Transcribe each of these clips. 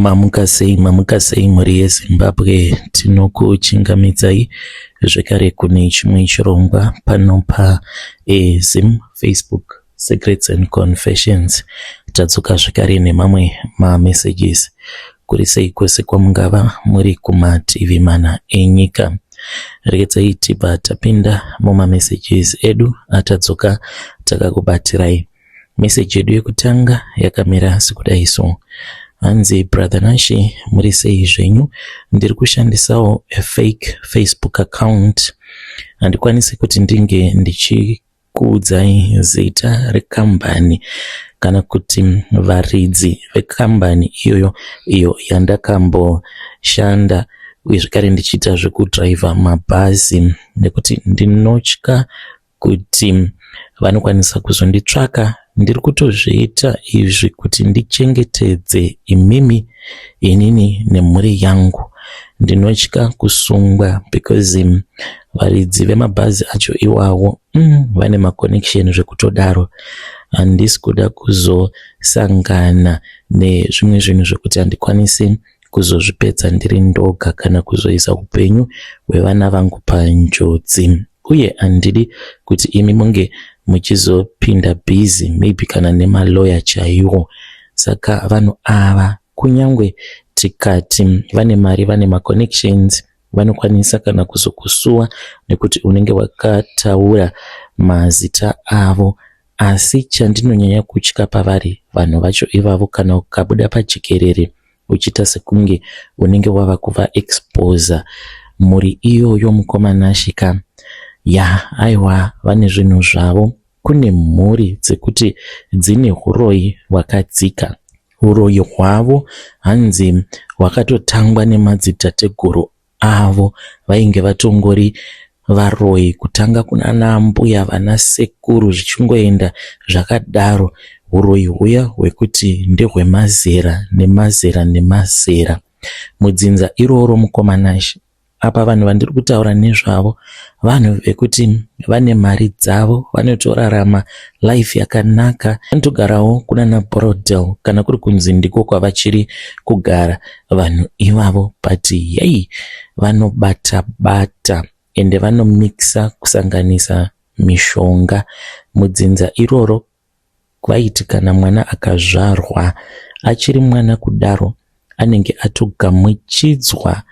Mamuka sei, mamuka sei mhuri yeZimbabwe, tinokuchingamidzai zvekare kune chimwe chirongwa pano paZim Facebook Secrets and Confessions. Tadzoka zvekare nemamwe mamessages. Kuri sei kwese kwamungava muri kumativi mana enyika. Regedzai tibva tapinda mumamessages edu atadzoka takakubatirai. Message yedu yekutanga yakamira sekudai so. Hanzi brother Nashe muri sei zvenyu? Ndiri kushandisawo a fake Facebook account. Handikwanisi kuti ndinge ndichikuudzai zita rekambani kana kuti varidzi vekambani iyoyo iyo yandakamboshanda uye zvekare ndichiita zvekudhiraivha mabhazi nekuti ndinotya kuti vanokwanisa kuzonditsvaka. Ndiri kutozviita izvi kuti ndichengetedze imimi, inini nemhuri yangu. Ndinotya kusungwa because varidzi vemabhazi acho iwawo vane maconnection zvekutodaro. Handisi kuda kuzosangana nezvimwe zvinhu zvekuti handikwanisi kuzozvipedza ndiri ndoga kana kuzoisa upenyu hwevana vangu panjodzi. Uye handidi kuti imi munge muchizopinda busy maybe kana nemaloya chaiwo. Saka vanhu ava kunyangwe tikati vane mari vane maconnections vanokwanisa kana kuzokusuwa nekuti unenge wakataura mazita avo. Asi chandinonyanya kutya pavari vanhu vacho ivavo kana ukabuda pajekerere uchiita sekunge unenge wava kuvaexposer mhuri iyoyo mukoma Nashe ka ya aiwa vane zvinhu zvavo. Kune mhuri dzekuti dzine huroyi hwakadzika. Huroyi hwavo hanzi hwakatotangwa nemadzitateguru avo vainge vatongori varoyi kutanga kunana mbuya vana sekuru zvichingoenda zvakadaro. Huroyi huya hwekuti ndehwemazera nemazera nemazera. Mudzinza iroro mukoma Nashe apa vanhu vandiri kutaura nezvavo vanhu vekuti vane mari dzavo vanotorarama life yakanaka vanotogarawo kunana Borrowdale kana kuri kunzi ndiko kwavachiri kugara vanhu ivavo but yei vanobata bata ende vanomixa kusanganisa mishonga mudzinza iroro. Vaiti kana mwana akazvarwa achiri mwana kudaro anenge atogamuchidzwa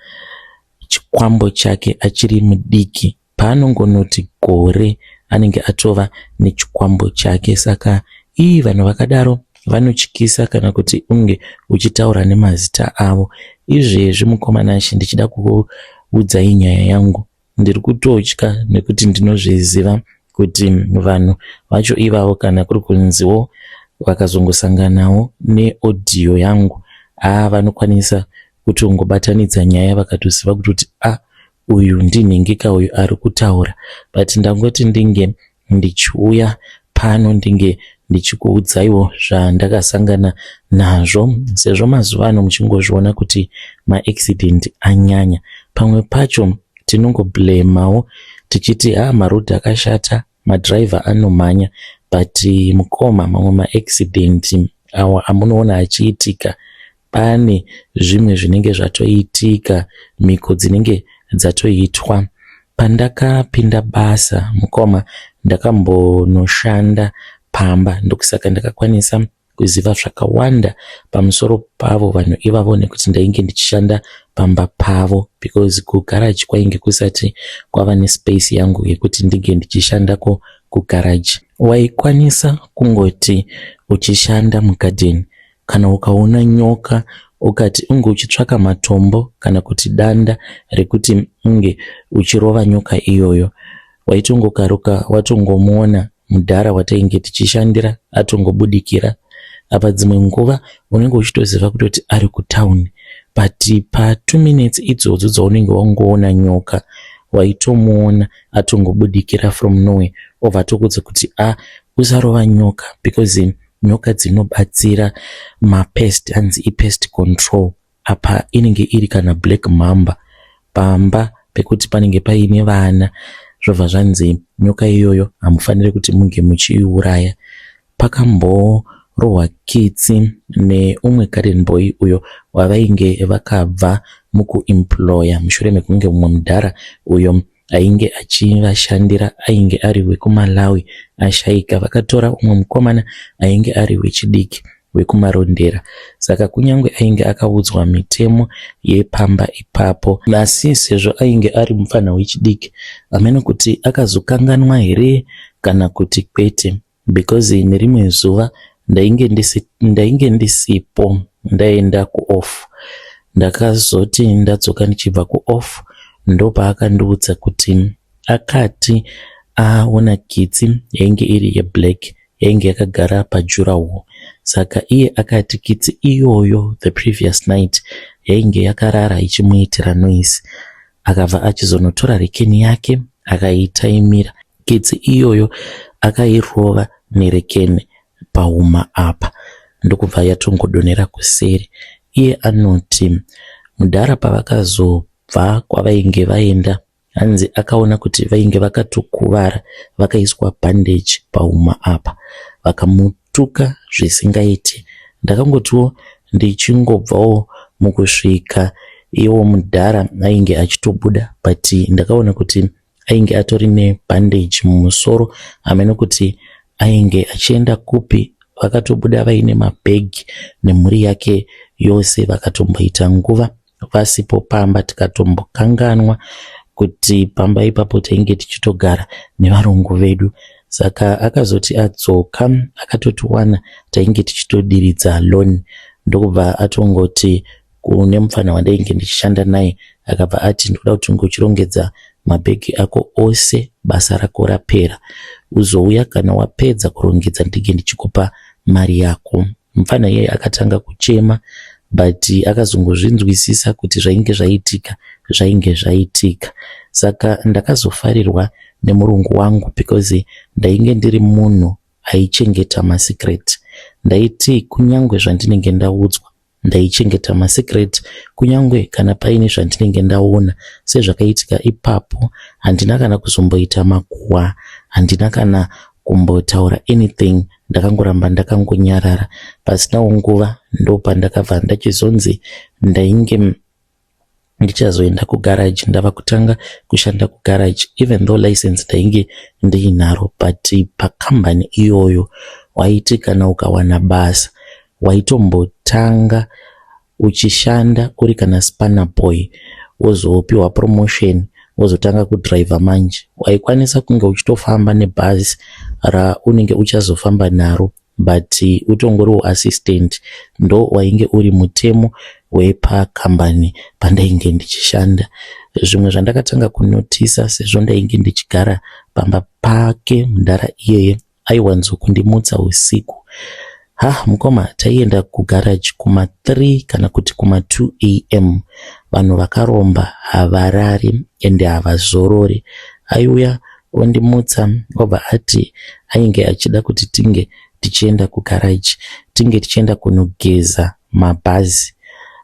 chikwambo chake achiri mudiki. Paanongonoti gore anenge atova nechikwambo chake. Saka ii vanhu vakadaro vanotyisa kana kuti unge uchitaura nemazita avo. Izvezvi mukoma Nashe ndichida kukuudzai nyaya yangu ndiri kutotya nekuti ndinozviziva kuti vanhu vacho ivavo kana kuri kunziwo vakazongosanganawo neaudio yangu haa vanokwanisa kutongobatanidza nyaya vakatoziva kutoti a uyu ndinhingika uyu ari kutaura but ndangoti ndinge ndichiuya pano ndinge ndichikuudzaiwo zvandakasangana nazvo sezvo mazuva ano muchingozviona kuti maaccident anyanya. Pamwe pacho tinongoblemawo tichiti ha marodhi akashata, madhiraivha anomhanya but mukoma mamwe maaccident awa amunoona achiitika pane zvimwe zvinenge zvatoitika, mhiko dzinenge dzatoitwa. Pandakapinda basa mukoma ndakambonoshanda pamba ndokusaka ndakakwanisa kuziva zvakawanda pamusoro pavo vanhu ivavo nekuti ndainge ndichishanda pamba pavo because kugaraji kwainge kusati kwava nespace yangu yekuti ndinge ndichishandako kugaraji. Waikwanisa kungoti uchishanda mugadheni kana ukaona nyoka ukati unge uchitsvaka matombo kana kuti danda rekuti unge uchirova nyoka iyoyo waitongokaruka watongomuona mudhara watainge tichishandira atongobudikira apa dzimwe nguva unenge uchitoziva kutoti ari kutown but pa 2 minutes idzodzo dzaunenge wangoona nyoka waitomuona atongobudikira from nowhere obva atokuudza kuti a usarova nyoka because nyoka dzinobatsira mapest hanzi ipest control apa inenge iri kana black mamba pamba pekuti panenge paine vana zvobva zvanzi nyoka iyoyo hamufaniri kuti munge muchiiuraya. Vakazorohwa kitsi neumwe garden boy uyo wavainge vakabva mukuemployer mushure mekunge mumwe mudhara uyo ainge achivashandira ainge ari wekuMalawi ashaika. Vakatora umwe mukomana ainge ari wechidiki wekuMarondera. Saka kunyange ainge akaudzwa mitemo yepamba ipapo, asi sezvo ainge ari mupfanha wechidiki, hameno kuti akazokanganwa here kana kuti kwete, because nerimwe zuva ndainge ndisipo, ndaenda kuoff. Ndakazoti ndadzoka ndichibva kuoff, ndopaakandiudza kuti akati aona kitsi yainge iri yeblack yainge yakagara padurawall. Saka iye akati kitsi iyoyo the previous night yainge yakarara ichimuitira noise. Akabva achizonotora rekeni yake, akaitaimira kitsi iyoyo, akairova nerekeni pahuma apa, ndokubva yatongodonhera kuseri. Iye anoti mudhara pavakazobva kwavainge vaenda, hanzi akaona kuti vainge vakatokuvara, vakaiswa bandage pahuma apa, vakamutuka zvisingaiti. Ndakangotiwo ndichingobvawo mukusvika, iwo mudhara ainge achitobuda, but ndakaona kuti ainge atori nebandage mumusoro, hameno kuti ainge achienda kupi. Vakatobuda vaine mabhegi nemhuri yake yose, vakatomboita nguva vasipo pamba, tikatombokanganwa kuti pamba ipapo tainge tichitogara nevarungu vedu. Saka akazoti adzoka, akatotiwana tainge tichitodiridza lawn, ndokubva atongoti kune mupfana wandainge ndichishanda naye, akabva ati, "Ndoda kuti ungochirongedza mabhegi ako ose, basa rako rapera. Uzouya kana wapedza kurongedza, ndinge ndichikupa mari yako." Mupfana iyeye akatanga kuchema, but akazongozvinzwisisa kuti zvainge zvaitika zvainge zvaitika. Saka ndakazofarirwa nemurungu wangu because ndainge ndiri munhu aichengeta masecret. Ndaiti kunyange zvandinenge ndaudzwa, ndaichengeta masecret, kunyange kana paine zvandinenge ndaona sezvakaitika ipapo. Handina kana kuzomboita makuhwa, handina kana kumbotaura anything, ndakangoramba ndakangonyarara. Pasinawo nguva, ndopandakabva ndachizonzi ndainge ndichazoenda kugaraji, ndava kutanga kushanda kugaraji. Even though license ndainge ndiinaro, but pakambani iyoyo waiti kana ukawana basa, waitombotanga uchishanda uri kana spanner boy, wozopiwa promotion, wozotanga kudhiraivha. Manje waikwanisa kunge uchitofamba nebhazi raunenge uchazofamba naro, but utongoriwo assistant. Ndo wainge uri mutemo wepakambani pandainge ndichishanda. Zvimwe zvandakatanga kunotisa, sezvo ndainge ndichigara pamba pake mudhara iyeye, aiwanzokundimutsa usiku. Ha, mukoma, taienda kugaraji kuma3 kana kuti kuma2 a.m. Vanhu vakaromba havarari ende havazorori. Aiuya ondimutsa, obva ati ainge achida kuti tinge tichienda kugaraji, tinge tichienda kunogeza mabhazi.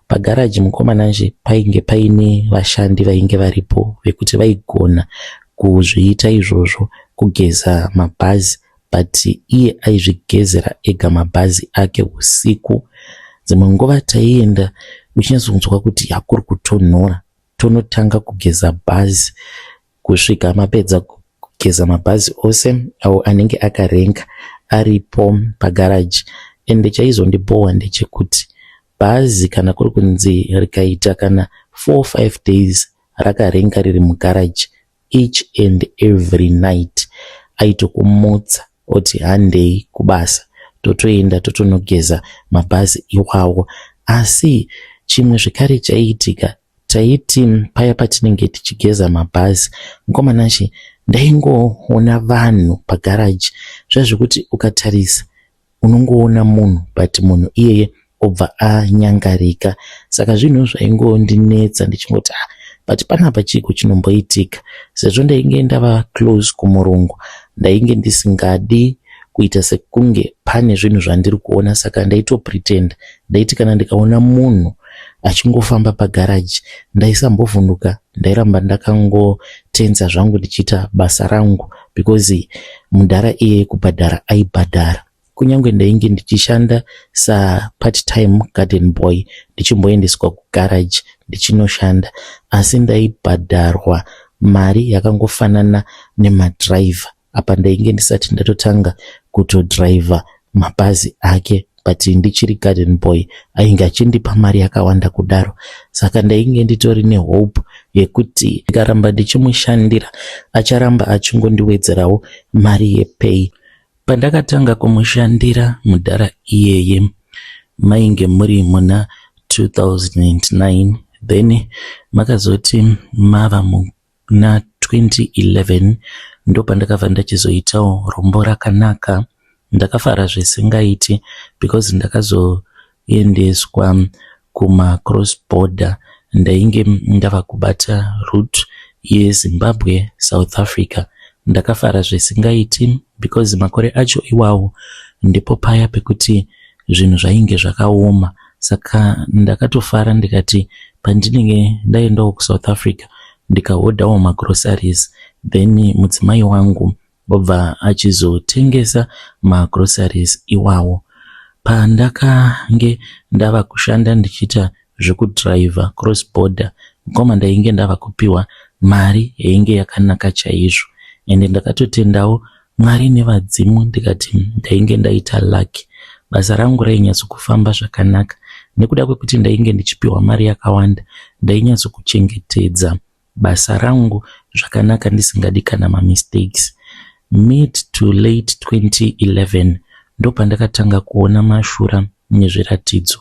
Pagaraji, mukoma Nashe, painge paine vashandi vainge varipo vekuti vaigona kuzviita izvozvo, kugeza mabhazi, but iye aizvigezera ega mabhazi ake usiku. Dzimwe nguva taienda uchinyatsonzwa kuti hakuri kutonhora, tonotanga kugeza bhazi kusvika mapedza kugeza mabhazi ose awo anenge akarenga aripo pagaraji. Ende chaizondibhowa ndechekuti bhazi kana kuri kunzi rikaita kana 4-5 days rakarenga riri mugaraji, each and every night aitokumutsa oti, "Handei kubasa." Totoenda totonogeza mabhazi iwawo. Asi chimwe zvekare chaiitika, taiti paya patinenge tichigeza mabhazi, mukoma Nashe, ndaingoona vanhu pagaraji zvezvekuti ukatarisa unongoona munhu, but munhu iyeye obva anyangarika. Saka zvinhu zvaingondinetsa, ndichingoti, "Ah, but panapa chiiko chinomboitika?" Sezvo ndainge ndava close kumurungu, ndainge ndisingadi kuita sekunge pane zvinhu zvandiri kuona, saka ndaitopretend. Ndaiti kana ndikaona munhu achingofamba pagaraji, ndaisambovhunduka, ndairamba ndakangotenza zvangu ndichiita basa rangu, because mudhara iyeye kubhadhara aibhadhara. Kunyange ndainge ndichishanda sapart time garden boy ndichimboendeswa kugarage ndichinoshanda asi ndaibhadharwa mari yakangofanana nemadhiraivha. Apa ndainge ndisati ndatotanga kutodhiraivha mabhazi ake but ndichiri garden boy ainge achindipa mari yakawanda kudaro. Saka ndainge nditori nehope yekuti ndikaramba ndichimushandira acharamba achingondiwedzerawo mari yepay. Pandakatanga kumushandira mudhara iyeye mainge muri muna 2009 then makazoti mava muna 2011 ndopandakabva ndachizoitawo rombo rakanaka. Ndakafara zvisingaiti because ndakazoendeswa kumacross border. Ndainge ndava kubata route yeZimbabwe South Africa. Ndakafara zvisingaiti because makore acho iwawo ndipo paya pekuti zvinhu zvainge zvakaoma. Saka ndakatofara ndikati pandinenge ndaendawo kuSouth Africa ndikahodhawo magroceries then mudzimai wangu obva achizotengesa magroceries iwawo. Pandakange ndava kushanda ndichiita zvekudhiraivha cross border mukoma ndainge ndava kupiwa mari yainge yakanaka chaizvo ende ndakatotendawo Mwari nevadzimu ndikati ndainge ndaita lucky. Basa rangu rainyatsokufamba zvakanaka nekuda kwekuti ndainge ndichipiwa mari yakawanda ndainyatsokuchengetedza basa rangu zvakanaka ndisingadi kana mamistakes. Mid to late 2011 ndopandakatanga kuona mashura nezviratidzo.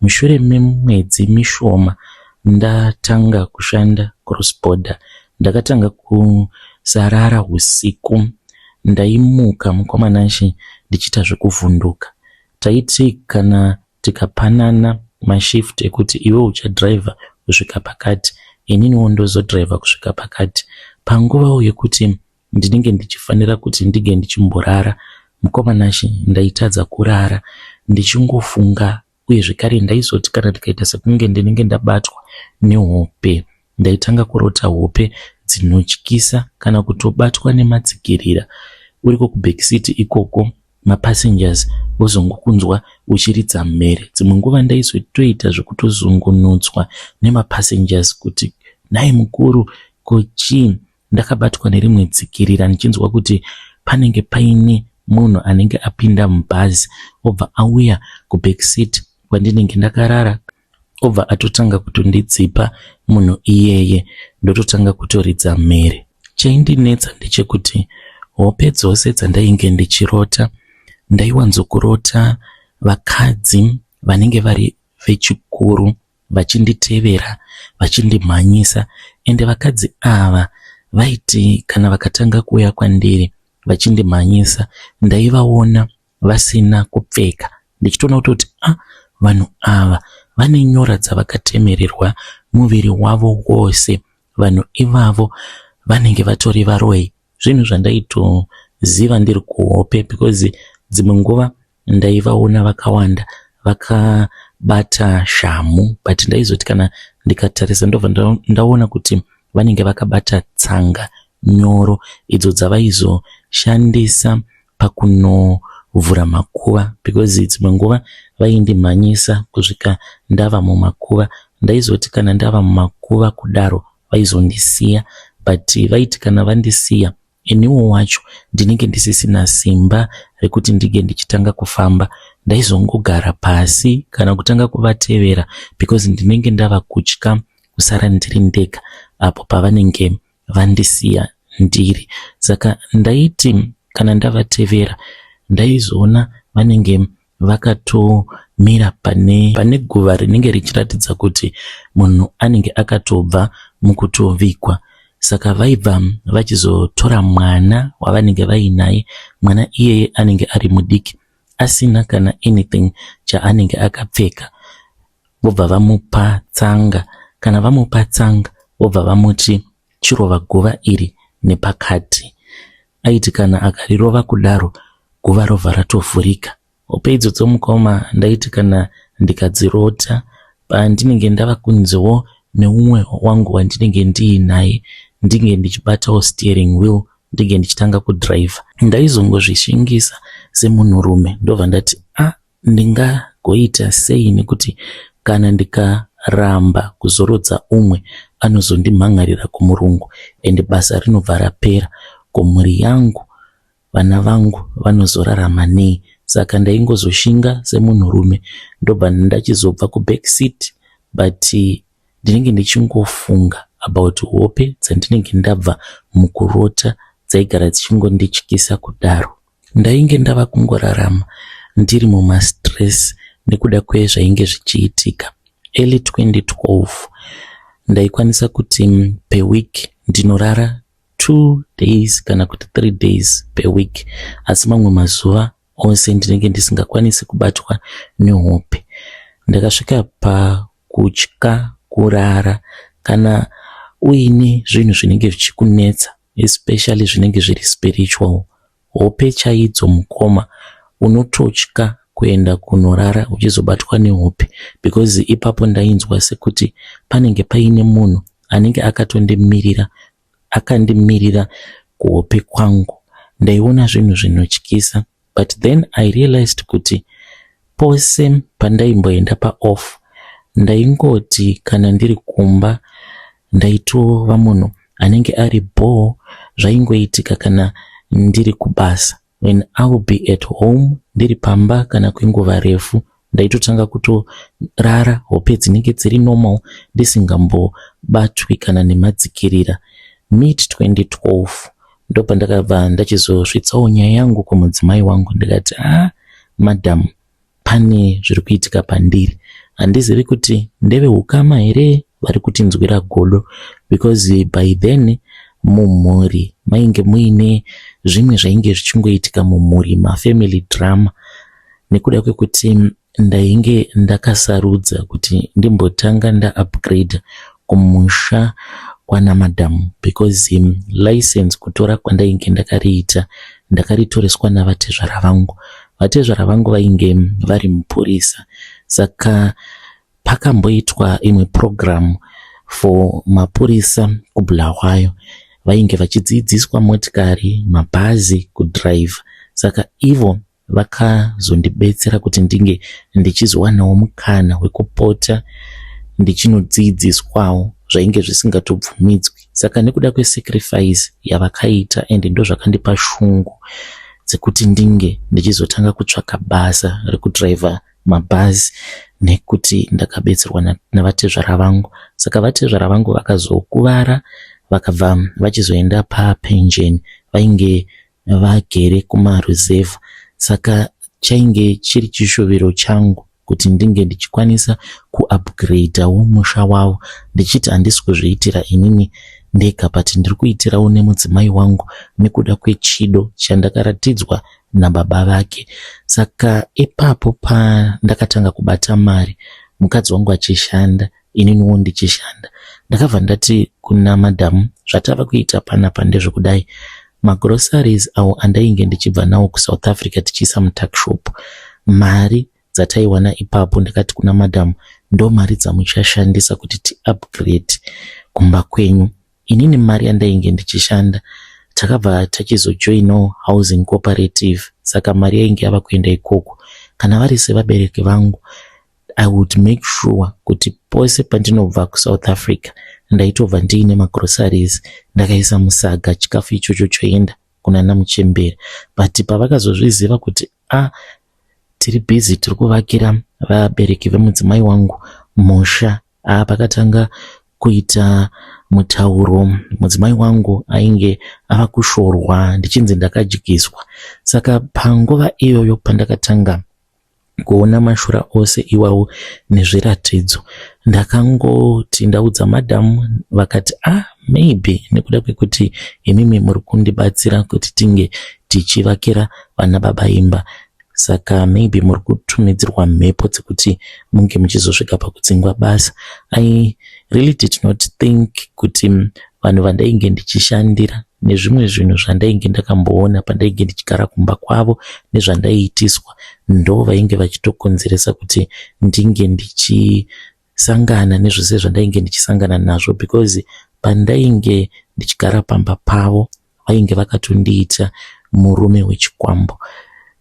Mushure memwedzi mishoma ndatanga kushanda cross border ndakatanga kusarara husiku. Ndaimuka mukoma Nashe ndichiita zvekuvhunduka. Taiti kana tikapanana mashift ekuti iwe uchadriver kusvika pakati ininiwo ndozodriver kusvika pakati. Panguvawo yekuti ndinenge ndichifanira kuti ndinge ndichimborara mukoma Nashe ndaitadza kurara ndichingofunga uye zvekare ndaizoti kana ndikaita sekunge ndinenge ndabatwa nehope ndaitanga kurota hope dzinotyisa kana kutobatwa nematsikirira uriko kubackseat ikoko mapassengers vozongokunzwa uchiridza mhere. Dzimwe nguva ndaizotoita zvekutozungunutswa nemapassengers kuti nhai mukuru ko chii ndakabatwa nerimwe tsikirira ndichinzwa kuti panenge paine munhu anenge apinda mubhazi obva auya kubackseat kwandinenge ndakarara obva atotanga kutondidzipa munhu iyeye ndototanga kutoridza mhere. Chaindinetsa ndechekuti hope dzose dzandainge ndichirota ndaiwanzokurota vakadzi vanenge vari vechikuru vachinditevera vachindimhanyisa ende vakadzi ava vaiti kana vakatanga kuuya kwandiri vachindimhanyisa ndaivaona vasina kupfeka ndichitoona kutoti a ah, vanhu ava vane nyora dzavakatemererwa muviri wavo wose vanhu ivavo vanenge vatori varoyi zvinhu zvandaitoziva ndiri kuhope because dzimwe nguva ndaivaona vakawanda vakabata shamhu but ndaizoti kana ndikatarisa ndobva ndaona kuti vanenge vakabata tsanga nyoro idzo dzavaizoshandisa pakunovhura makuva because dzimwe nguva vaindimhanyisa kusvika ndava mumakuva. Ndaizoti kana ndava mumakuva kudaro vaizondisiya but vaiti kana vandisiya iniwo wacho ndinenge ndisisina simba rekuti ndinge ndichitanga kufamba. Ndaizongogara pasi kana kutanga kuvatevera because ndinenge ndava kutya kusara ndiri ndega apo pavanenge vandisiya ndiri. Saka ndaiti kana ndavatevera ndaizoona vanenge vakatomira pane, pane guva rinenge richiratidza kuti munhu anenge akatobva mukutovigwa. Saka vaibva vachizotora mwana wavanenge vainaye, mwana iyeye anenge ari mudiki asina kana anything chaanenge akapfeka. Vobva vamupa tsanga, kana vamupa tsanga vobva vamuti chirova guva iri nepakati. Aiti kana akarirova kudaro guva robva ratovhurika. Hope idzodzo mukoma ndaiti kana ndikadzirota pandinenge ndava kunziwo neumwe wangu wandinenge ndiinaye ndinge ndichibatawo steering wheel. ndinge ndichitanga kudriver. Ndaizongozvishingisa semunhurume ndobva ndati ah ndingagoita sei nekuti kana ndikaramba kuzorodza umwe anozondimhan'arira kumurungu and basa rinobva rapera ko mhuri yangu vana vangu vanozorarama nei saka ndaingozoshinga semunhurume ndobva ndachizobva kuback seat but ndinenge ndichingofunga about hope dzandinenge ndabva mukurota dzaigara dzichingondityisa kudaro. Ndainge ndava kungorarama ndiri mumastress nekuda kwezvainge zvichiitika. Early 2012 ndaikwanisa kuti per week ndinorara 2 days kana kuti 3 days per week asi mamwe mazuva ose ndinenge ndisingakwanisi kubatwa nehope. Ndakasvika pakutya kurara kana uine zvinhu zvinenge zvichikunetsa especially zvinenge zviri spiritual hope chaidzo mukoma unototya kuenda kunorara uchizobatwa nehope because ipapo ndainzwa sekuti panenge paine munhu anenge akatondimirira akandimirira kuhope kwangu. Ndaiona zvinhu zvinotyisa but then I realized kuti pose pandaimboenda paoff ndaingoti kana ndiri kumba ndaitova munhu anenge ari bho zvaingoitika kana ndiri kubasa when I will be at home ndiri pamba kana kwenguva refu ndaitotanga kutorara hope dzinenge dziri normal ndisingambobatwi kana nemadzikirira. Mid 2012 ndopandakabva ndachizosvitsawo nyaya yangu kumudzimai wangu ndikati ah madam pane zviri kuitika pandiri handizivi kuti ndeve ukama here vari kutinzwira godo because by then mumhuri mainge muine zvimwe zvainge zvichingoitika mumhuri mafamily drama nekuda kwekuti ndainge ndakasarudza kuti ndimbotanga ndaupgrade kumusha kwana madam because license kutora kwandainge ndakariita ndakaritoreswa navatezvara vangu. Vatezvara vangu vainge vari mupurisa saka pakamboitwa imwe program for mapurisa kuBulawayo vainge vachidzidziswa motikari mabhazi kudhiraivha saka ivo vakazondibetsera kuti ndinge ndichizowanawo mukana wekupota ndichinodzidziswawo zvainge zvisingatobvumidzwi saka nekuda kwesacrifice yavakaita ende ndozvakandipa shungu dzekuti ndinge ndichizotanga kutsvaka basa rekudhiraivha mabhazi nekuti ndakabetserwa navatezvara vangu saka vatezvara vangu vakazokuvara vakabva vachizoenda papenjeni vainge vagere kumaruzevha saka chainge chiri chishuviro changu kuti ndinge ndichikwanisa kuupgradewo musha wavo ndichiti handisi kuzviitira inini ndega but ndiri kuitirawo nemudzimai wangu nekuda kwechido chandakaratidzwa nababa vake saka ipapo pandakatanga kubata mari mukadzi wangu achishanda ininiwo ndichishanda ndakabva ndati kuna madhamu zvatava kuita panapa ndezvekudai magroceries awo andainge ndichibva nawo kuSouth Africa tichiisa mutuckshop mari dzataiwana ipapo ndakati kuna madhamu ndo mari dzamuchashandisa kuti tiupgrade kumba kwenyu inini mari yandainge ndichishanda takabva tachizojoinawo housing cooperative saka mari yainge yava kuenda ikoko kana vari sevabereki vangu I would make sure kuti pose pandinobva kuSouth Africa ndaitobva ndiine magroceries ndakaisa musaga chikafu ichocho choenda kuna namuchembere but pavakazozviziva kuti a ah, tiri busy tiri kuvakira vabereki vemudzimai wangu musha a pakatanga kuita mutauro mudzimai wangu ainge ava kushorwa ndichinzi ndakadyiswa saka panguva iyoyo pandakatanga kuona mashura ose iwawo nezviratidzo ndakangoti ndaudza madhamu vakati ah maybe nekuda kwekuti imimi muri kundibatsira kuti tinge tichivakira vana baba imba saka maybe muri kutumidzirwa mhepo dzekuti munge muchizosvika pakudzingwa basa I really did not think kuti vanhu vandainge ndichishandira nezvimwe zvinhu zvandainge ndakamboona pandainge ndichigara kumba kwavo nezvandaiitiswa ndo vainge vachitokonzeresa kuti ndinge ndichisangana nezvose zvandainge ndichisangana nazvo because pandainge ndichigara pamba pavo Vainge vakatondiita murume wechikwambo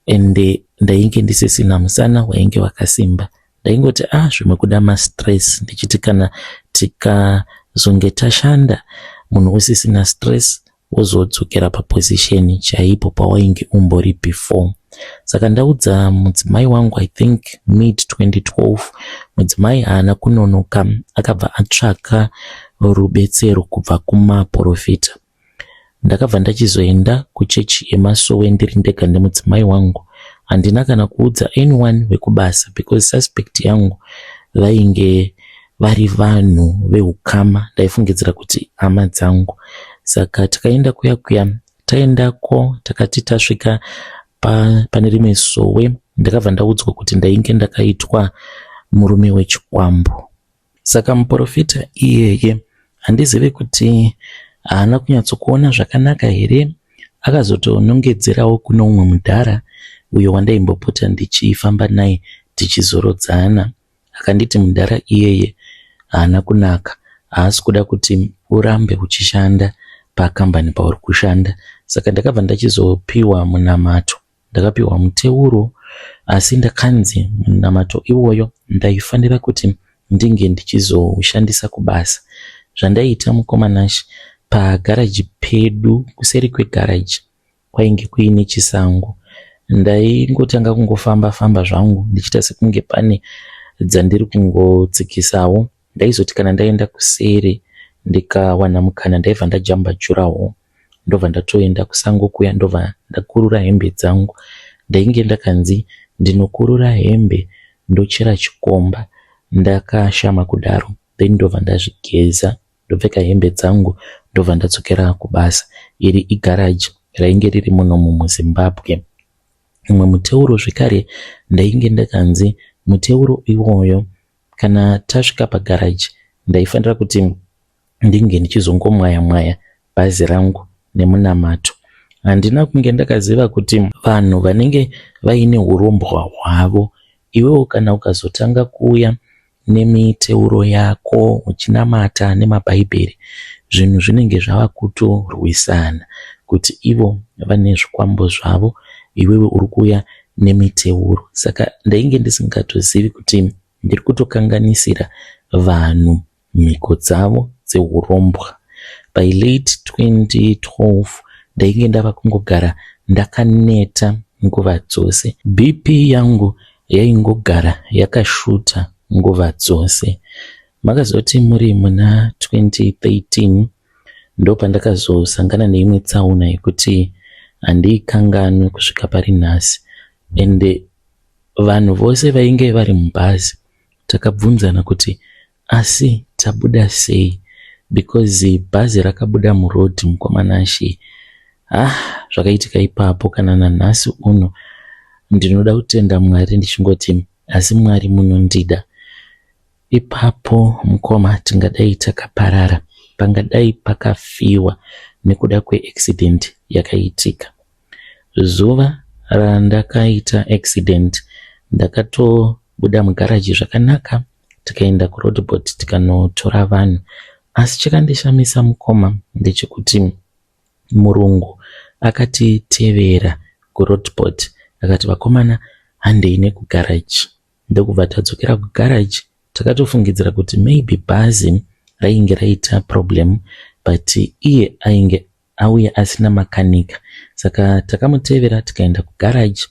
ende ndainge ndisisina musana wainge wakasimba. Ndaingoti ah zvimwe kuda mastress ndichiti kana tikazonge tashanda munhu usisina stress wozodzokera paposition chaipo pawainge umbori before. Saka ndaudza mudzimai wangu I think mid 2012 mudzimai haana kunonoka akabva atsvaka rubetsero kubva kumaporofita. Ndakabva ndachizoenda kuchechi yemasowe ndiri ndega nemudzimai wangu. Handina kana kuudza anyone wekubasa because suspect yangu vainge vari vanhu veukama ndaifungidzira kuti hama dzangu. Saka takaenda kuya kuya taendako takati tasvika pa, pane rimwe sowe ndakabva ndaudzwa kuti ndainge ndakaitwa murume wechikwambo. Saka muporofita iyeye handizive kuti haana kunyatsokuona zvakanaka here akazotonongedzerawo kune umwe mudhara uyo wandaimbopota ndichifamba naye tichizorodzana. Akanditi mudhara iyeye haana kunaka haasi kuda kuti urambe uchishanda pakambani pauri kushanda. Saka ndakabva ndachizopiwa munamato. Ndakapiwa muteuro asi ndakanzi munamato iwoyo ndaifanira kuti ndinge ndichizoushandisa kubasa. Zvandaiita mukoma Nash pagaraji pedu kuseri kwegaraji kwainge kuine chisango. Ndaingotanga kungofamba famba zvangu ndichiita sekunge pane dzandiri kungotsikisawo. Ndaizoti kana ndaenda kuseri ndikawana mukana ndaibva ndajamba juraho ndobva ndatoenda kusango kuya ndobva ndakurura hembe dzangu. Ndainge ndakanzi ndinokurura hembe ndochera chikomba ndakashama kudaro then ndobva ndazvigeza ndopfeka hembe dzangu ndobva ndadzokera kubasa. Iri igaraji rainge riri munomu muZimbabwe. Mumwe muteuro zvekare ndainge ndakanzi muteuro iwoyo kana tasvika pagaraji ndaifanira kuti ndinge ndichizongomwaya mwaya bhazi rangu nemunamato. Handina kunge ndakaziva kuti vanhu vanenge vaine hurombwa hwavo iwewo kana ukazotanga kuuya nemiteuro yako uchinamata nemabhaibheri zvinhu zvinenge zvava kutorwisana kuti ivo vane zvikwambo zvavo iwewe uri kuuya nemiteuro. Saka ndainge ndisingatozivi kuti ndiri kutokanganisira vanhu mhiko dzavo dzehurombwa. By late 2012 ndainge ndava kungogara ndakaneta nguva dzose. BP yangu yaingogara yakashuta nguva dzose. Makazoti muri muna 2013 ndopandakazosangana neimwe tsaona yekuti handiikanganwe kusvika pari nhasi ende vanhu vose vainge vari mubhazi takabvunzana kuti asi tabuda sei because bhazi rakabuda muroad mukoma Nashe ah zvakaitika ipapo kana nanhasi uno ndinoda kutenda Mwari ndichingoti asi Mwari munondida ipapo mukoma tingadai takaparara pangadai pakafiwa nekuda kweaccident yakaitika. Zuva randakaita accident ndakatobuda mugaraji zvakanaka tikaenda kuroadboard tikanotora vanhu asi chakandishamisa mukoma ndechekuti murungu akatitevera kuroadboard akati vakomana handei nekugaraji ndokubva tadzokera kugaraji takatofungidzira kuti maybe bhazi rainge raita problem but iye ainge auya asina makanika saka takamutevera tikaenda kugaraji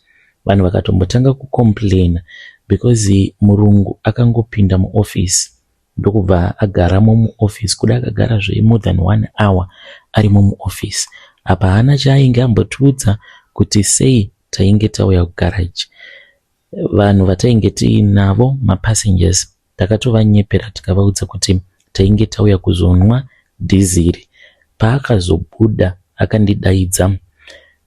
vanhu vakatombotanga kucomplaina because murungu akangopinda muofisi ndokubva agaramo muofisi kuda akagara zve more than one hour arimo muofisi apa haana chaainge ambotiudza kuti sei tainge tauya kugaraji vanhu vatainge tiinavo mapassengers takatovanyepera tikavaudza kuti tainge tauya kuzonwa dhiziri paakazobuda akandidaidza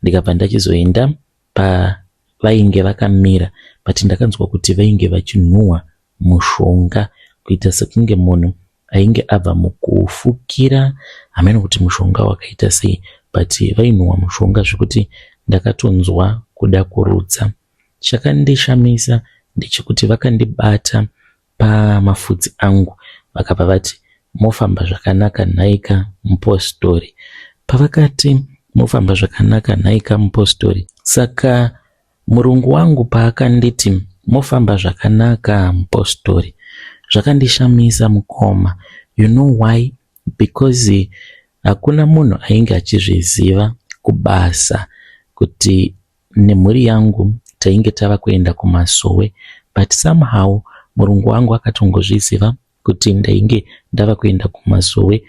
ndikabva ndachizoenda pavainge vakamira but ndakanzwa kuti vainge vachinhuhwa mushonga kuita sekunge munhu ainge abva mukufukira hameno kuti mushonga wakaita sei but vainhuhwa mushonga zvekuti ndakatonzwa kuda kurutsa. Chakandishamisa ndechekuti vakandibata pamafudzi angu vakabva vati mofamba zvakanaka nhaika mupostori. Pavakati Mofamba zvakanaka nhaika mupostori. Saka murungu wangu paakanditi mofamba zvakanaka mupostori, zvakandishamisa mukoma. You know why? Because hakuna munhu ainge achizviziva kubasa kuti nemhuri yangu tainge tava kuenda kumasowe, but somehow murungu wangu akatongozviziva kuti ndainge ndava kuenda kumasowe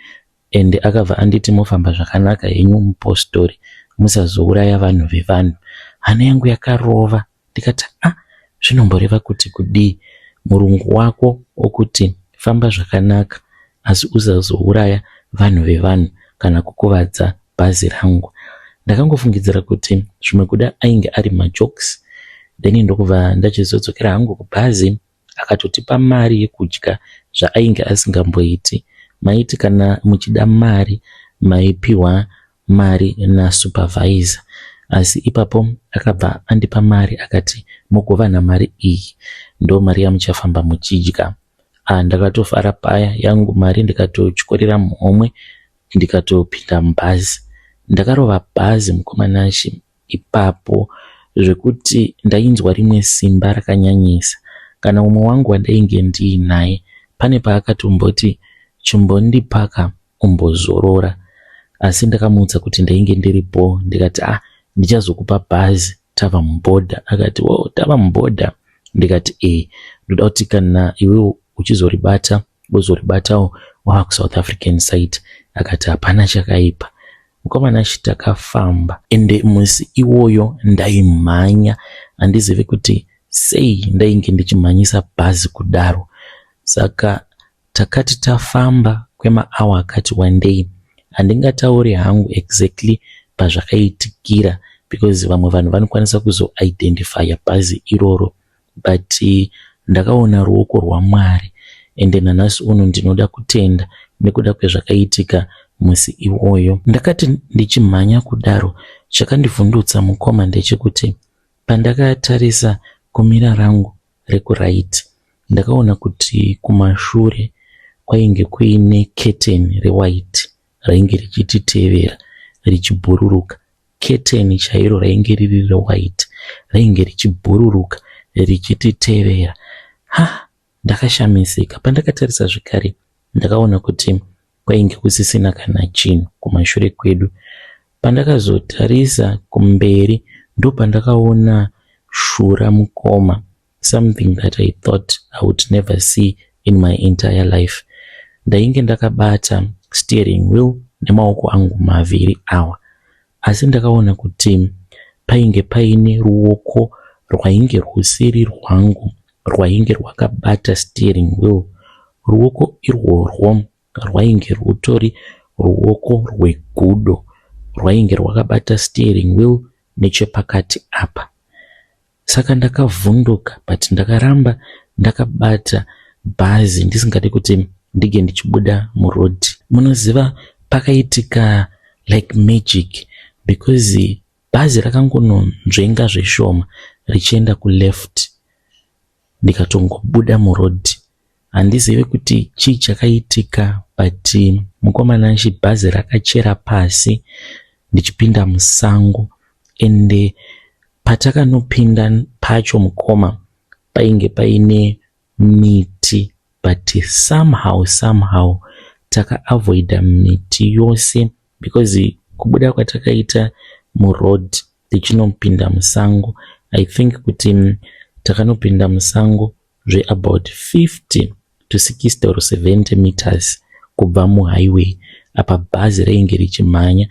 and akabva anditi mofamba zvakanaka henyu mupostori, musazouraya vanhu vevanhu. Hana yangu yakarova ndikati ah, zvinomboreva kuti kudii? Murungu wako okuti famba zvakanaka asi usazouraya vanhu vevanhu kana kukuvadza bhazi rangu. Ndakangofungidzira kuti zvimwe kuda ainge ari majokes, then ndokubva ndachizodzokera hangu kubhazi. Akatotipa mari yekudya zvaainge asingamboiti. Maiti kana muchida mari maipiwa mari nasupervisor, asi ipapo akabva andipa mari akati mogovana mari iyi, ndo mari yamuchafamba muchidya. Ah, ndakatofara paya, yangu mari ndikatotyorera muhomwe ndikatopinda mubhazi. Ndakarova bhazi mukoma Nashe ipapo zvekuti ndainzwa rimwe simba rakanyanyisa. Kana umwe wangu wandainge ndiinaye pane paakatomboti chimbondipaka umbozorora, asi ndakamuudza kuti ndainge ndiri bho, ndikati ah, ndichazokupa bhazi tava mubhodha. Akati oh, tava mubhodha? Ndikati eh, ndoda kuti kana iwe uchizoribata wozoribatawo wava kuSouth African side. Akati hapana chakaipa. Mukoma Nashe, takafamba ende musi iwoyo ndaimhanya, handizivi kuti sei ndainge ndichimhanyisa bhazi kudaro. Saka takati tafamba kwemaawa akati wandei, handingatauri hangu exactly pazvakaitikira because vamwe vanhu vanokwanisa kuzoidentifya bhazi iroro, but ndakaona ruoko rwaMwari ende nanhasi uno ndinoda kutenda nekuda kwezvakaitika musi iwoyo. Ndakati ndichimhanya kudaro, chakandivhundutsa mukoma ndechekuti pandakatarisa kumira rangu rekuright, ndakaona kuti kumashure kwainge kuine curtain rewhite rainge richititevera richibhururuka. Curtain chairo rainge riri rewhite, rainge richibhururuka richititevera. Ha, ndakashamisika. Pandakatarisa zvekare ndakaona kuti kwainge kusisina kana chinhu kumashure kwedu. Pandakazotarisa kumberi ndopandakaona shura mukoma, something that I thought I would never see in my entire life. Ndainge ndakabata steering wheel nemaoko angu maviri awa, asi ndakaona kuti painge paine ruoko rwainge rwusiri rwangu rwainge rwakabata steering wheel. Ruoko irworwo rwainge rwutori ruoko rwegudo rwainge rwakabata steering wheel nechepakati apa. Saka ndakavhunduka, but ndakaramba ndakabata bhazi ndisingadi kuti ndige ndichibuda murodhi. Munoziva pakaitika like magic, because bhazi rakangononzvenga zveshoma richienda kuleft, ndikatongobuda murodhi. Handizivi kuti chii chakaitika, but mukoma Nashe, bhazi rakachera pasi ndichipinda musango, ende patakanopinda pacho mukoma painge paine miti, but somehow takaavoida miti yose because kubuda kwatakaita muroad tichinopinda musango, I think kuti takanopinda musango zveabout 50 to 60 or 70 meters kubva muhighway. Apa bhazi rainge richimhanya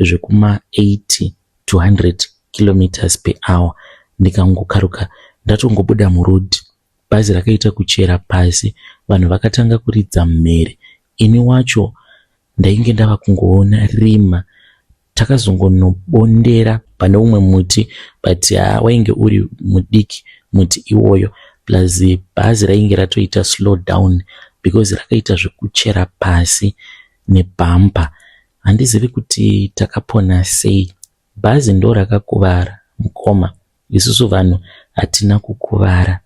zvekuma 80 to 100 kilometers per hour. Ndikangokaruka ndatongobuda muroad, bhazi rakaita kuchera pasi, vanhu vakatanga kuridza mhere. Ini wacho ndainge ndava kungoona rima. Takazongonobondera pane umwe muti, but ha, wainge uri mudiki muti iwoyo, plus bhazi rainge ratoita slow down because rakaita zvekuchera pasi nebhampa. Handizivi kuti takapona sei. Bhazi ndo rakakuvara mukoma, isusu vanhu hatina kukuvara.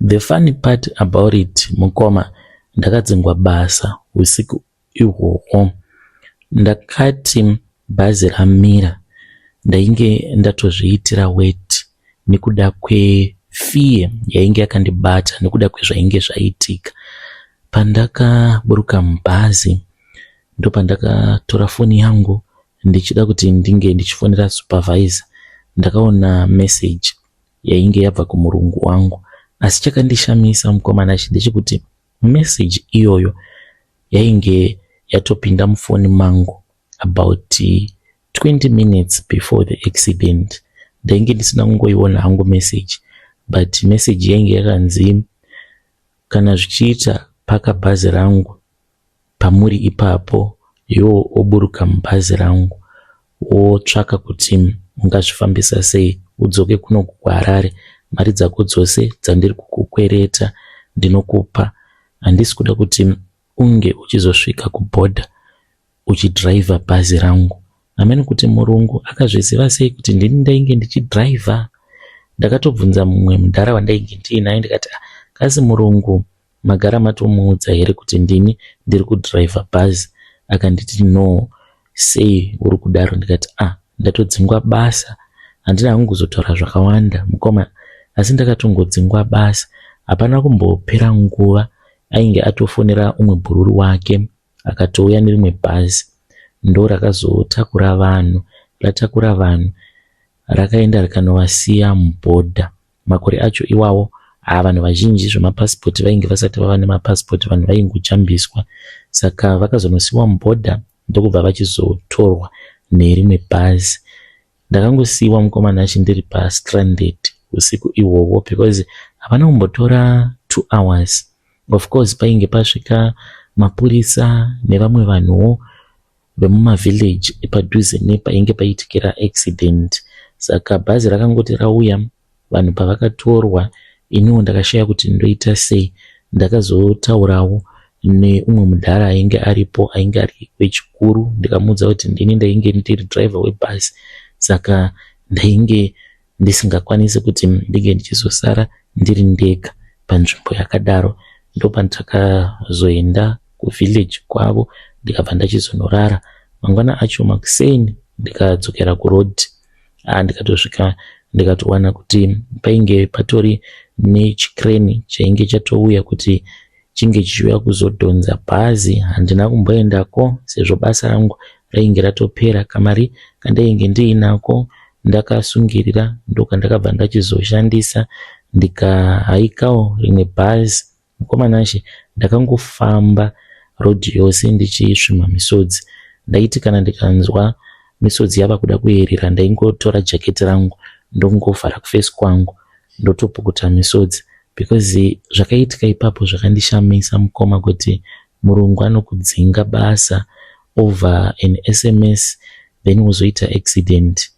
The funny part about it mukoma, ndakadzingwa basa usiku ihwohwo. Ndakati bhazi ramira. Ndainge ndatozviitira weti nekuda kwefear yainge yakandibata nekuda kwezvainge zvaitika. Pandakaburuka mubhazi ndopandakatora foni yangu ndichida kuti ndinge ndichifonera supervisor. Ndakaona message yainge yabva kumurungu wangu asi chakandishamisa mukoma Nashe ndechekuti message iyoyo yainge yatopinda mufoni mangu about 20 minutes before the accident. Ndainge ndisina kungoiona hangu message but message yainge yakanzi kana zvichiita paka bhazi rangu pamuri ipapo iwo woburuka mubhazi rangu wotsvaka kuti ungazvifambisa sei udzoke kuno kuHarare. Mari dzako dzose dzandiri kukukwereta ndinokupa. Handisi kuda kuti unge uchizosvika kubhodha uchidhiraivha bhazi rangu. Hameno kuti murungu akazviziva sei kuti ndini ndainge ndichidhiraivha. Ndakatobvunza mumwe mudhara wandainge ndiinaye ndikati ah, kasi murungu magara matomuudza here kuti ndini ndiri kudhiraivha bhazi? Akanditi no, sei uri kudaro? Ndikati ah, ndatodzingwa basa. Handina hangu kuzotaura zvakawanda mukoma, asi ndakatongodzingwa basa. Hapana kumbopera nguva ainge atofonera umwe bhururu wake akatouya nerimwe bhazi ndo rakazotakura vanhu. Ratakura vanhu rakaenda rikanovasiya mubhodha. Makore acho iwawo haa vanhu vazhinji zvemapasipoti vainge vasati vava nemapasipoti, vanhu vaingojambiswa. Saka vakazonosiyiwa mubhodha ndokubva vachizotorwa nerimwe bhazi. Ndakangosiyiwa mukoma Nashe ndiri pastranded usiku ihwohwo because hapana kumbotora 2 hours. Of course painge pasvika mapurisa nevamwe vanhuwo vemumavillage epadhuze nepainge paitikira accident. Saka bhazi rakangoti rauya vanhu pavakatorwa iniwo ndakashaya kuti ndoita sei. Ndakazotaurawo neumwe mudhara ainge aripo ainge ari wechikuru ndikamuudza kuti ndini ndainge ndiri driver webhazi saka ndainge ndisingakwanisi kuti ndinge ndichizosara ndiri ndega panzvimbo yakadaro. Ndopandakazoenda kuvillage kwavo ndikabva ndachizonorara. Mangwana acho makuseni ndikadzokera kuroad. Ndikatosvika ndikatowana kuti painge patori nechikreni chainge chatouya kuti chinge chichiuya kuzodhonza bhazi. Handina kumboendako sezvo basa rangu rainge ratopera. Kamari kandainge ndiinako ndakasungirira ndokandakabva ndachizoshandisa ndikahaikawo rimwe bhazi. Mukoma Nashe ndakangofamba road yose ndichisvimha misodzi. Ndaiti kana ndikanzwa misodzi yava kuda kuyerera ndaingotora jaketi rangu ndongovhara kufesi kwangu ndotopukuta misodzi because zvakaitika ipapo zvakandishamisa mukoma kuti murungu anokudzinga basa over an SMS then wozoita accident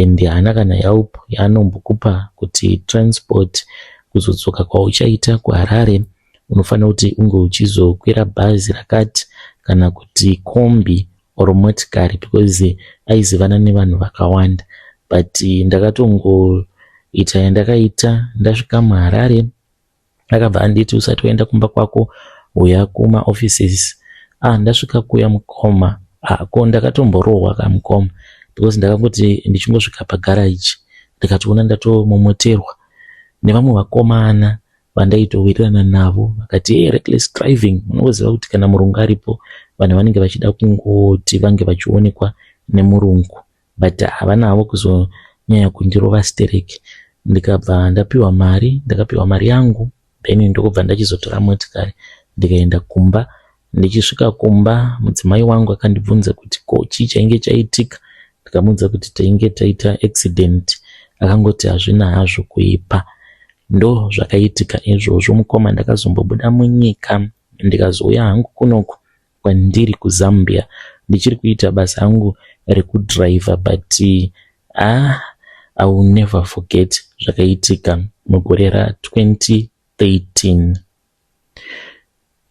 and haana kana help yaanombokupa kuti transport kuzodzoka kwauchaita kuHarare unofanira kuti unge uchizokwira bhazi rakati kana kuti kombi or motikari because aizivana nevanhu vakawanda. But ndakatongoita yandakaita ndasvika muHarare akabva anditi usati waenda kumba kwako uya kumaoffices. Ah, ndasvika kuya mukoma. Ah, ko ndakatomborohwa kamukoma because ndakangoti ndichingosvika pagaraji ndikatoona ndatomomoterwa nevamwe vakomana vandaitowirirana navo vakati hey, reckless driving. Munongoziva kuti kana murungu aripo vanhu vanenge vachida kungoti vange vachionekwa nemurungu but havana havo kuzonyanya kundirova stereki. Ndikabva ndapiwa mari, ndakapiwa mari yangu then ndokubva ndachizotora motikari ndikaenda kumba. Ndichisvika kumba mudzimai wangu akandibvunza kuti ko chii chainge chaitika. Ndikamuudza kuti tainge taita accident. Akangoti hazvina hazvo kuipa. Ndo zvakaitika izvozvo mukoma. Ndakazombobuda munyika ndikazouya hangu kunoku kwandiri kuZambia. Ndichiri kuita basa rangu rekudhiraivha but ah, I will never forget zvakaitika mugore ra2013.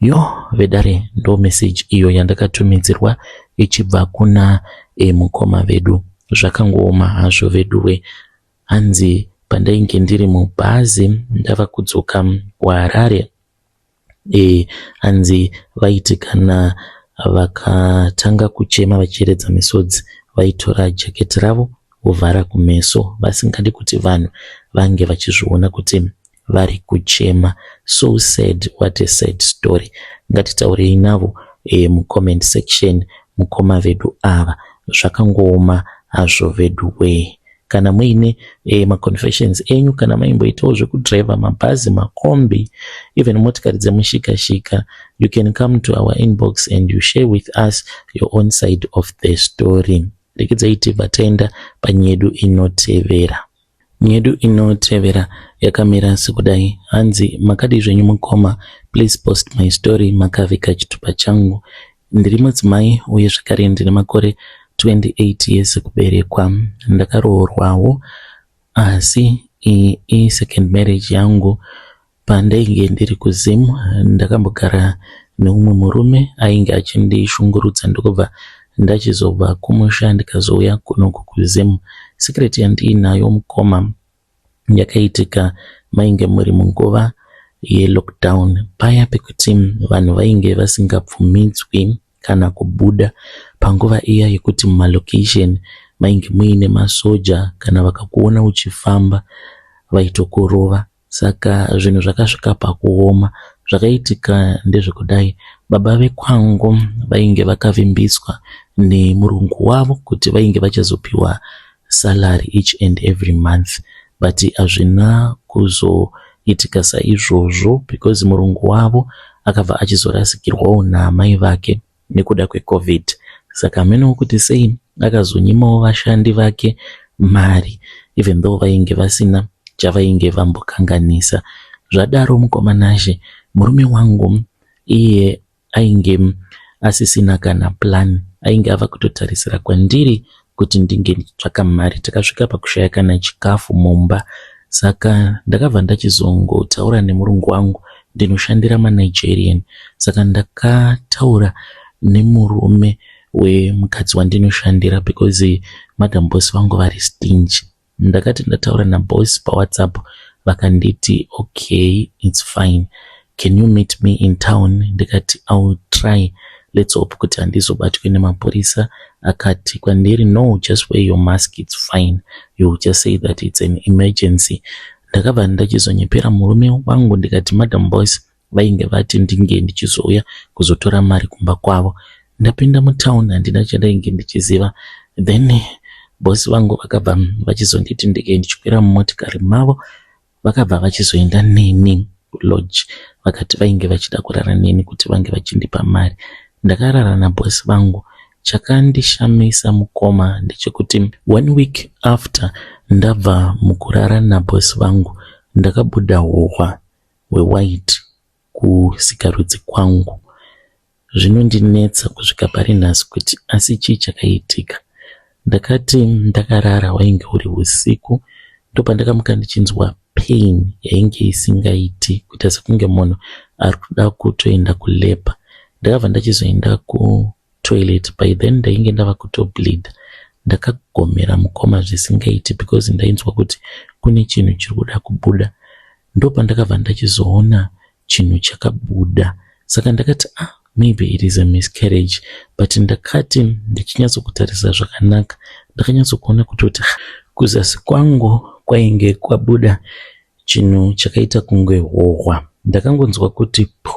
Yo vedare ndo message iyo yandakatumidzirwa ichibva kuna mukoma vedu. Zvakangooma hazvo veduwe. Hanzi pandainge ndiri mubhazi ndava kudzoka kuHarare hanzi vaiti kana vakatanga kuchema vachiyeredza misodzi vaitora jaketi ravo vovhara kumeso vasingadi kuti vanhu vange vachizviona kuti vari kuchema. So sad, what a sad story. Ngatitaurei navo e, mucomment section mukoma vedu ava. Zvakangooma hazvo vedu wee. Kana muine e, maconfessions enyu, kana maimboitawo zvekudriver mabhazi, makombi, even motikari dzemushikashika, you can come to our inbox and you share with us your own side of the story. Rekedzai tibva taenda panyedu inotevera. Nyedu inotevera yakamira sekudai. Hanzi, makadii zvenyu mukoma? Please post my story makavika chitupa changu. Ndiri mudzimai uye zvekare ndine makore 28 years ekuberekwa. Ndakaroorwawo, asi iyi isecond marriage yangu. Pandainge ndiri kuZim ndakambogara neumwe murume ainge achindishungurudza, ndokubva ndachizobva kumusha ndikazouya kunoku kuZim. Secret yandiinayo mukoma yakaitika mainge muri munguva yelockdown, paya pekuti vanhu vainge vasingabvumidzwi kana kubuda, panguva iya yekuti mumalocation mainge muine masoja, kana vakakuona uchifamba vaitokurova. Saka zvinhu zvakasvika pakuoma. Zvakaitika ndezvekudai: baba vekwangu vainge vakavimbiswa nemurungu wavo kuti vainge vachazopiwa salary each and every month, but hazvina kuzoitika saizvozvo because murungu wavo akabva achizorasikirwawo naamai vake nekuda kweCovid. Saka hamenowo kuti sei akazonyimawo vashandi vake mari, even though vainge vasina chavainge vambokanganisa. Zvadaro mukoma Nashe, murume wangu iye ainge asisina kana plan, ainge ava kutotarisira kwandiri kuti ndinge ndichitsvaka mari. Takasvika pakushaya kana chikafu mumba. Saka ndakabva ndachizongotaura nemurungu wangu. Ndinoshandira maNigerian, saka ndakataura nemurume wemukadzi wandinoshandira because madam boss vangu vari stingy. Ndakati ndataura naboss paWhatsApp, vakanditi, "Okay, it's fine, can you meet me in town?" Ndikati, "I will try, let's hope kuti handizobatwi nemapurisa." Akati kwandiri, "No, just wear your mask, it's fine, you just say that it's an emergency." Ndakabva ndachizonyepera murume wangu, ndikati madam boss vainge vati ndinge ndichizouya kuzotora mari kumba kwavo. Ndapinda mutown, handina chandainge ndichiziva. Then bosi vangu vakabva vachizonditi ndike ndichikwira mumotikari mavo. Vakabva vachizoenda neni kulodge, vakati vainge vachida kurara neni kuti vange vachindipa mari. Ndakarara nabhosi vangu. Chakandishamisa mukoma ndechekuti one week after ndabva mukurara nabhosi vangu, ndakabuda hohwa hwewhite kusikarudzi kwangu. Zvinondinetsa kusvika pari nhasi kuti asi chii chakaitika. Ndakati ndakarara, wainge uri usiku, ndopandakamuka ndichinzwa pain yainge isingaiti, kuita sekunge munhu ari kuda kutoenda kulabour. Ndakabva ndachizoenda kutoilet. By then ndainge ndava kutobleed. Ndakagomera mukoma zvisingaiti because ndainzwa kuti kune chinhu chiri kuda kubuda. Ndopandakabva ndachizoona chinhu chakabuda. Saka ndakati, "Ah, maybe it is a miscarriage," but ndakati ndichinyatsokutarisa zvakanaka, ndakanyatsokuona kutoti kuzasi kwangu kwainge kwabuda chinhu chakaita kunge hohwa. Ndakangonzwa kuti pu,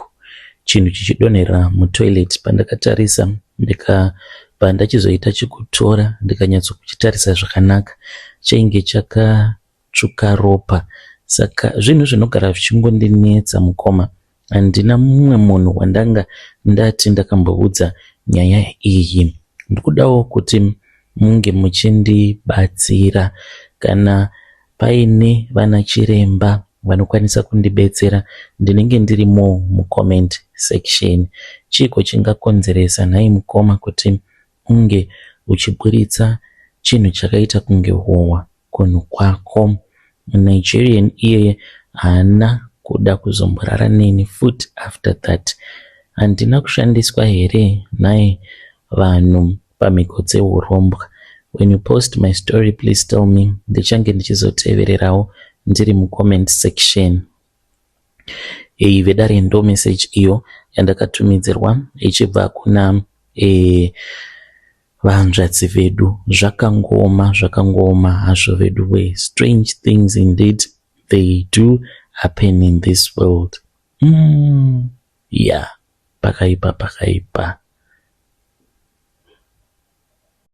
chinhu chichidonhera mutoilet. Pandakatarisa, ndikabva ndachizoita chikutora, ndikanyatsokuchitarisa zvakanaka, chainge chakatsvuka ropa. Saka zvinhu zvinogara zvichingondinetsa mukoma. Handina mumwe munhu wandanga ndati ndakamboudza nyaya iyi. Ndikudawo kuti munge muchindibatsira. Kana paine vana chiremba vanokwanisa kundibetsera, ndinenge ndirimo mucomment section. Chiiko chingakonzeresa nhai mukoma kuti unge uchiburitsa chinhu chakaita kunge hohwa kunhu kwako? MuNigerian iyeye haana kuda kuzomborara neni futi after that. Handina kushandiswa here nhai vanhu pamhiko dzeurombwa? When you post my story, please tell me. Ndichange ndichizotevererawo ndiri mucomment section. Iyi vedare ndo message iyo yandakatumidzirwa ichibva kuna Vahanzvadzi vedu, zvakangooma, zvakangooma hazvo vedu wee. Strange things indeed, they do happen in this world. Yeah, pakaipa, pakaipa.